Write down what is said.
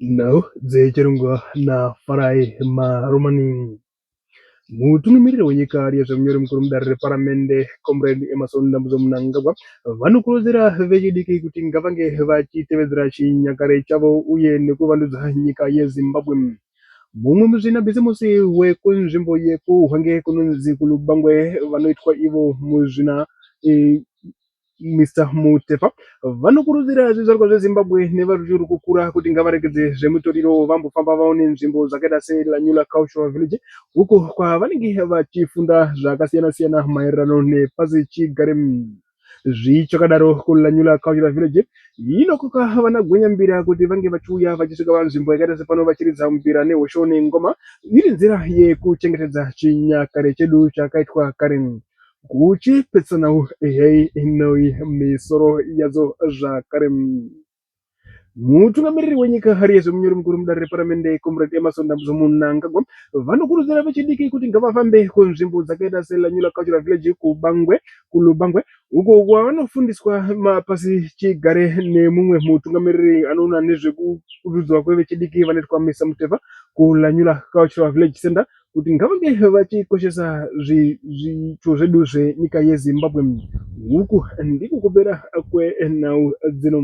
Nhau dzechirongwa naFarai Marumani. Mutungamiriri wenyika uyezve munyori mukuru mudare reparamende Comrade Emmerson Dambudzo Mnangagwa vanokurudzira vechidiki kuti ngavange vachitevedzera chinyakare chavo uye nekuvandudza nyika yeZimbabwe. Mumwe muzvinabhizimusi wekunzvimbo yekuHwange kunonzi kuLubangwe vanoitwa ivo muzvina Mister Mutefa vanokurudzira zvizvarwa zveZimbabwe nevaruri kukura kuti ngavaregedze zvemitoriro vambofamba vaone nzvimbo dzakaita seLanyula Cultural Village uko kwavanenge vachifunda zvakasiyana-siyana maererano nepasichigare. Zvichakadaro, kuLanyula Cultural Village inokoka vana gwenyambira kuti vange vachiuya vachisvika panzvimbo yakaita sepano vachiridza mbira nehosho nengoma iri nzira yekuchengetedza chinyakare chedu chakaitwa kare. Kuchipesanawo hei inoi misoro yadzo zvakare. Mutungamiriri wenyika Harriet munyori mukuru mudare reparamende Comrade Emmerson Dambudzo Mnangagwa vanokurudzira vechidiki kuti ngavafambe kunzvimbo dzakaita seLanyula Cultural Village kuBangwe, kuLubangwe uko kwavanofundiswa mapasi chigare nemumwe mutungamiriri anoona nezvekukurudzwa kwevechidiki vanoitwa Mr Mutefa kuLanyula Cultural Village Center kuti ngavange vachikoshesa zviito zvedu zvenyika yeZimbabwe. Uku ndiko kupera kwenhau dzino.